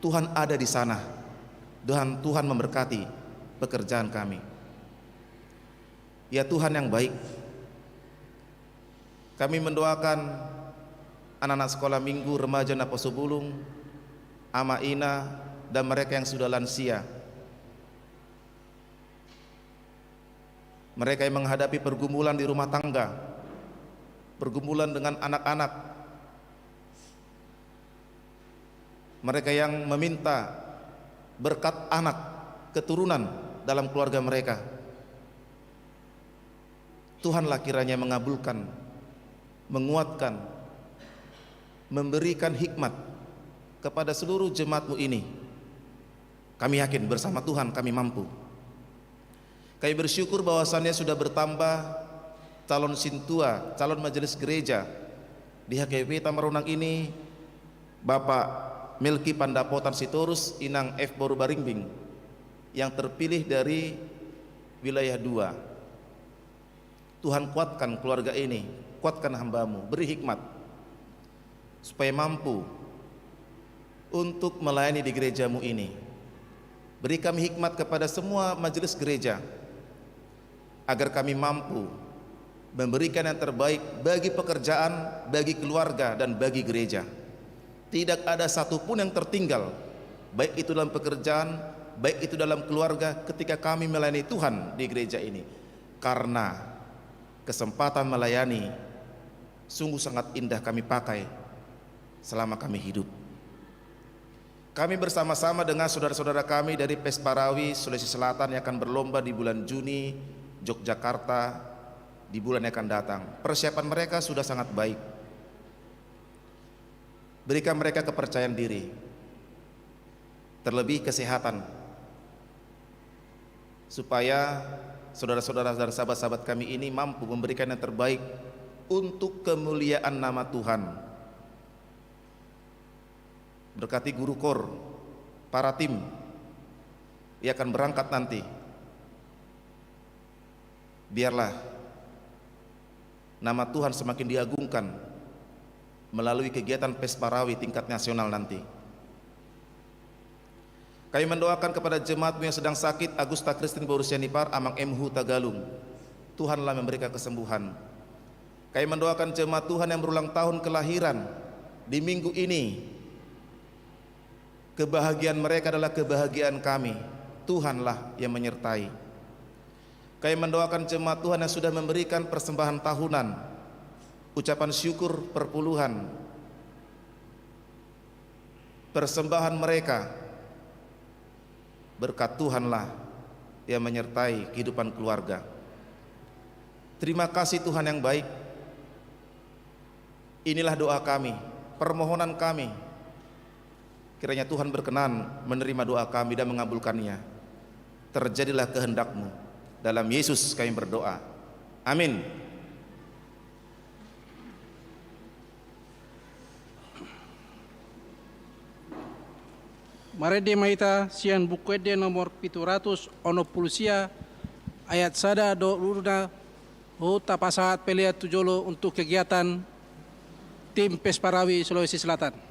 Tuhan ada di sana. Tuhan, Tuhan memberkati pekerjaan kami. Ya Tuhan yang baik, kami mendoakan anak-anak sekolah minggu, remaja, naposobulung, ama ina, dan mereka yang sudah lansia. Mereka yang menghadapi pergumulan di rumah tangga, pergumulan dengan anak-anak, mereka yang meminta berkat anak, keturunan dalam keluarga mereka. Tuhanlah kiranya mengabulkan, menguatkan, memberikan hikmat kepada seluruh jemaat-Mu ini. Kami yakin bersama Tuhan kami mampu. Kami bersyukur bahwasannya sudah bertambah calon sintua, calon majelis gereja di H K P Tamarunang ini, Bapak Melki Pandapotan Sitorus, Inang F Boru Baringbing, yang terpilih dari wilayah dua. Tuhan, kuatkan keluarga ini, kuatkan hamba-Mu, beri hikmat supaya mampu untuk melayani di gereja-Mu ini. Beri kami hikmat kepada semua majelis gereja, agar kami mampu memberikan yang terbaik bagi pekerjaan, bagi keluarga, dan bagi gereja. Tidak ada satupun yang tertinggal, baik itu dalam pekerjaan, baik itu dalam keluarga, ketika kami melayani Tuhan di gereja ini. Karena kesempatan melayani sungguh sangat indah kami pakai selama kami hidup. Kami bersama-sama dengan saudara-saudara kami dari Pesparawi, Sulawesi Selatan yang akan berlomba di bulan Juni, Yogyakarta, di bulan yang akan datang. Persiapan mereka sudah sangat baik. Berikan mereka kepercayaan diri, terlebih kesehatan, supaya saudara-saudara dan sahabat-sahabat kami ini mampu memberikan yang terbaik untuk kemuliaan nama Tuhan. Berkati guru kor, para tim yang akan berangkat nanti. Biarlah nama Tuhan semakin diagungkan melalui kegiatan Pesparawi tingkat nasional nanti. Kami mendoakan kepada jemaat-Mu yang sedang sakit, Agusta Christine Borussia Nipar, Amang M Huta Galung. Tuhanlah memberikan kesembuhan. Kami mendoakan jemaat Tuhan yang berulang tahun kelahiran di minggu ini. Kebahagiaan mereka adalah kebahagiaan kami. Tuhanlah yang menyertai. Kami mendoakan jemaat Tuhan yang sudah memberikan persembahan tahunan, ucapan syukur perpuluhan, persembahan mereka. Berkat Tuhanlah yang menyertai kehidupan keluarga. Terima kasih Tuhan yang baik. Inilah doa kami, permohonan kami. Kiranya Tuhan berkenan menerima doa kami dan mengabulkannya. Terjadilah kehendak-Mu. Dalam Yesus kami berdoa. Amin. Marende ma hita sian Buku Ende nomor pitu ratus onom pulu sia, ayat sada dohot ualuna, huhut tapasahat pelean tu jolo untuk kegiatan tim Pesparawi Sulawesi Selatan.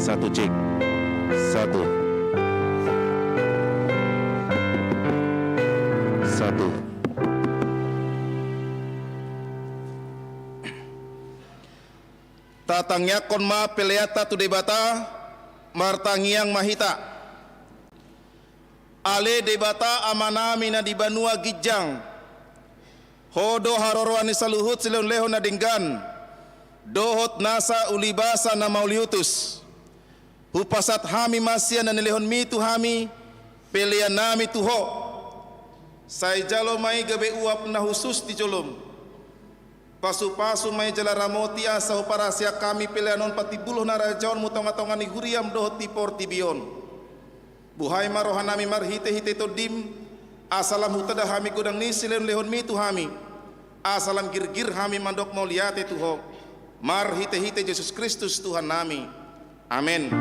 Satu, cek. Satu. Satu. Tatangiangkon ma peleanta tu Debata, martangiang ma hita. Ale Debata Amanami na di banua ginjang, Ho do haroroan ni saluhut silehonlehon na denggan, dohot nasa ulibasa na mauliutus. Hupasahat hami ma sian na nilehonMi tu hami, peleanami tu Ho. Sai jalo ma i gabe uap na hushus di jolom. Pasupasu ma i jala ramoti asa huparhaseang hami pelean on patimbulhon harajaonMu tongatonga ni huriaM dohot di portibi on. Buhai ma rohanami marhitehite TondiM, asa lam hutanda hami godang ni silehonlehonMi tu hami, asa lam girgir hami mandok mauliate tu Ho, marhitehite Jesus Kristus Tuhannami. Amen.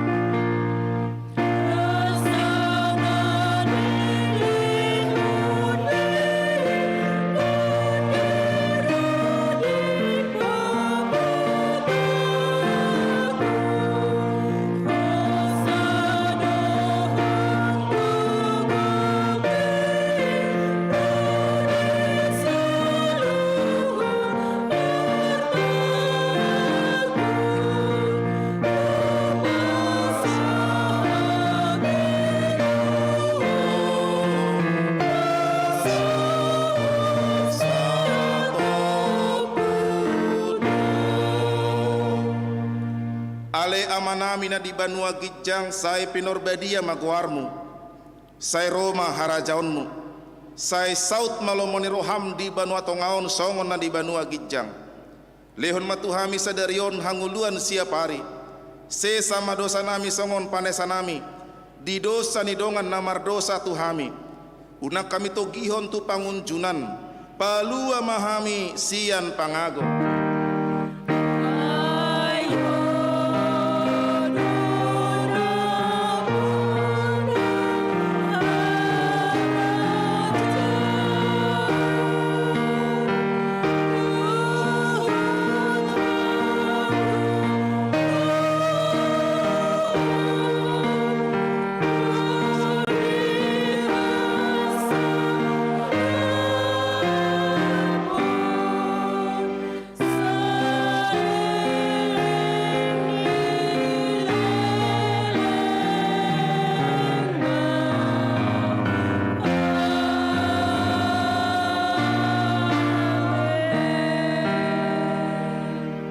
Ale Amanami na di banua ginjang, sai pinarbadia ma goarMu. Sai ro ma harajaonMu. Sai saut ma lomo ni rohaM di banua tonga on songon na di banua ginjang. Lehon ma tu hami sadari on hangoluan siapari. Sesa ma dosanami songon panesanami di dosa ni dongan na mardosa tu hami. Unang hami togihon tu pangunjunan, palua ma hami sian pangago.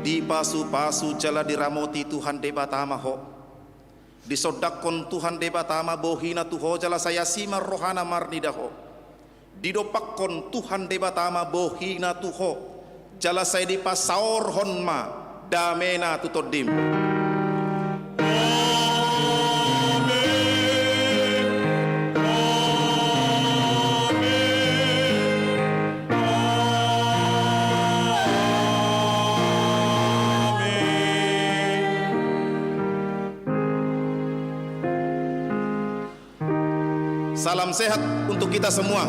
Dipasupasu jala diramoti Tuhan Debata ma ho. Disondangkon Tuhan Debata ma bohiNa tu ho jala sai asi ma rohaNa marnida ho. Didompakkon Tuhan Debata ma bohiNa tu ho jala sai dipasaorhon ma dameNa tu tondim. Amen. Amen. Salam sehat untuk kita semua.